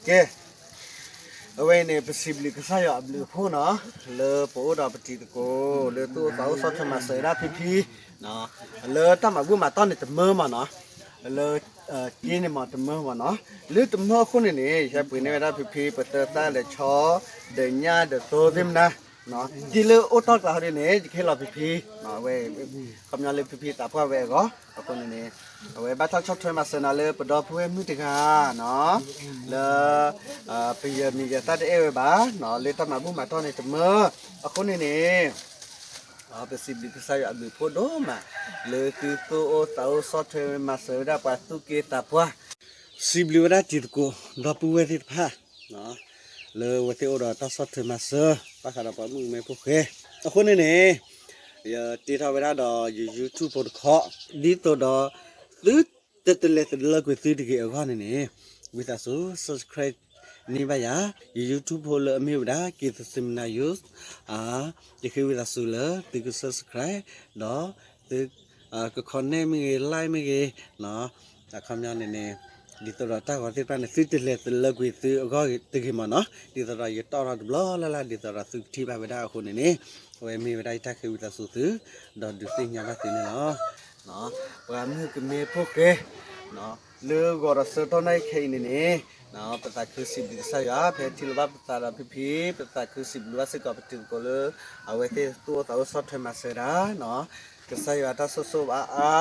ကဲ, အဝဲအံၤန့ၣ် ပစံးဘျုးကစၢ်ယွၤအဘျုးအဖှိၣ်နီၤ, လၢပအိၣ်ဒီးပတံၤသကိး လၢသူၣ်အိၣ်သးအိၣ်ဆီၣ်ထွဲမၤစၢၤဝဲဒၣ်ဖံဖံ, လၢတၢ်မၤဘူၣ်မၤတီၢ်န့ၣ်တမၢမးနီၤ, လၢ က့န့ၣ်မးတမၢမးနီၤ, လၢတမၢအဃိန့ၣ်န့ၣ် ယဟဲပှ့ၤန့ၢ်ဝဲဒၣ်ဖံဖံ ပတၢ်သၣ်ဒီးဆီ ဒီးညၣ်ဒီးသိသ့ၣ်မနၤ, က့လၢအိၣ်တီၢ်ကျါဟီဒ်န့ၣ် ယကဟ့ၣ်လီၤဖံဖံ, ဝဲ ခီပညီလၢဖံဖံသးပှၢ်ဝဲအဂီၢ်, အဃိန့ၣ်န့ၣ် အဝဲဘၣ်တၢ်ဆီၣ်ထွဲမၤစၢၤနၤလၢပဒီပုၢ်ဝဲၢ်မုၣ်တဂၤနီၤ, လၢ ပယီၤမံၤယီၤသၣ်တအဲၣ်ဝဲဘၣ်နီၤ, လၢတၢ်မၤဘူၣ်မၤတီၢ်န့ၣ်တမၢ, အဃိန့ၣ်န့ၣ် ပစံးဘျုးကစၢ်ယွၤအဘျုးအဖှိၣ်ဒိၣ်မး လၢသုသူၣ်အိၣ်သးအိၣ်ဆီၣ်ထွဲမၤစၢၤဝဲဒၣ်ပှၤသူၣ်က့သးပှၢ်, စံးဘျုးဝဲဒၣ်တံၤသကိး ဒီပုၢ်ဝဲၢ်သ့ၣ်တဖၣ် လၢအဝဲသ့ၣ်အိၣ်ဒီးတၢ်ဆီၣ်ထွဲမၤစၢၤ ဘၣ်ဃးဒီးပှၤမုၣ်ကမဲဖိဃဲ, အဃိန့ၣ်န့ၣ် ယတ့ထီၣ်ဝဲဒၣ်ဒီးယ YouTube ဖိတခီ, ဒ်သိးဒီး သုတတလဲၤတလၢကွံာ်သုတဂ့ၤအဂီၢ်န့ၣ်န့ၣ် ဝံသးစူၤ subscribe န့ၢ်ဘၣ်ယၤ ယ YouTube ဖိလၢအမ့ၢ်ဝဲဒၣ် က့ၤသစ့မနၤ ယိၤ, ယဃ့ဝံသးစူၤလၢသုက subscribe ဒီးသု က comment မ့ၢ်ဂ့ၤ like မ့ၢ်ဂ့ၤ, အခီပညီန့ၣ်န့ၣ် ဒ်သိးဒီးတၢ်ဂီၤသ့ၣ်တဖၣ်န့ၣ် သုတလဲၤတလၢကွံာ်သုအဂီၢ်တဂ့ၤမးနီၤ, ဒ်သိးဒီးယတီၣ်ထီၣ်တဘျီလၢ်လၢ် ဒ်သိးဒီးသုကထံၣ်ဘၣ်ဝဲဒၣ်အဃိန့ၣ်န့ၣ်, အဝဲမ့ၢ်ဝဲဒၣ်ယတၢ်ဃ့ဝံသးစူၤသု, ဒီးဒုးသ့ၣ်ညါဘၣ်သုန့ၣ်လီၤ. ပှၤမုၣ်ကမဲဖိဃဲ လၢဂီၤဒီးဆၢကတီၢ်နၣ်ရံၣ်ခဲအံၤန့ၣ်န့ၣ်, ပသးခုစံးဘျုးကစၢ်ယွၤ ဖဲထံၣ်လိာ်ဘၣ်ပသးဒီးဖံဖံ, ပသးခုစံးဘျုးဘၣ်စ့ၢ်ကီးပတံၤသကိးလၢ အဝဲသ့ၣ်သူၣ်အိၣ်သးအိၣ်ဆီၣ်ထွဲမၤစၢၤဒၣ်နီၤ, ကစၢ်ယွၤတၢ်ဆိၣ်ဂ့ၤဘၣ်အါ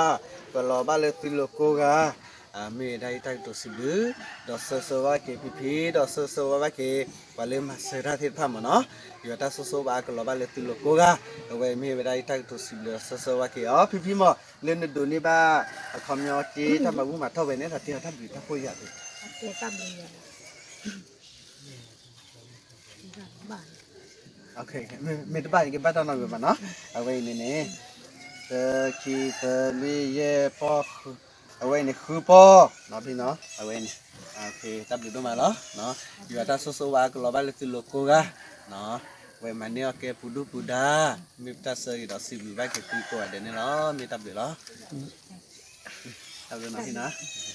ကလီၤဘၣ်လၢသုလိၤကိးဂၤ, မ့ၢ်ဝဲဒၣ်ယတၢ်ကတိၤစံးဘျုး, ဒီးဆိၣ်ဂ့ၤဘၣ်က့ၤဖံဖံ, ဒီးဆိၣ်ဂ့ၤဘၣ်က့ၤ ပှၤလၢမၤစၢၤတၢ်သ့ၣ်တဖၣ်မးနီၤ, ယွၤတၢ်ဆိၣ်ဂ့ၤဘၣ်အါကလီၤဘၣ်လၢသုလိၤကိးဂၤ, အဝဲမ့ၢ်ဝဲဒၣ်ယတၢ်ကတိၤစံးဘျုး ဒီးဆိၣ်ဂ့ၤဘၣ်က့ၤအီၤ ဖံဖံမး, လၢနဒိးန့ၢ်ဘၣ် အခီပညီတ့တၢ်မၤဘူၣ်မၤတီၢ်ဝဲန့ၣ် သးတ့အီၤတၢ်ဘျုးတၢ်ဖှိၣ်ယၤ, မ့ၢ်တဘၣ်န့ၣ် ကဘၣ်တၢ်နီတမံၤဘၣ်နီၤ, အဝဲအံၤန့ၣ်န့ၣ်, သၢ ခံ သၢ လွံၢ် ယဲၢ် ပီၢ် ဃု, အဝဲအံၤန့ၣ် ဃုပီၢ်နီၤဖံနီၤ, အဝဲအံၤန့ၣ်, တၢ်ဘျုးဒိၣ်မးလီၤ, ယွၤတၢ်ဆိၣ်ဂ့ၤဘၣ်အါကလီၤဘၣ်လၢသုလိၤကိးဂၤ, ဝဲမၤန့ၢ်အီၣ်ကဲပူၤဒူၣ်ပူၤဒါ, မ့ၢ်ပတၢ်ဆၢဂ့ၤဒီးစံးဘျုးဘၣ်က့ၤသုကိးဂၤဒဲးန့ၣ်လီၤ, မ့ၢ်တၢ်ဘျုးလီၤ, တၢ်ဘျုးနီၤဖံနီၤ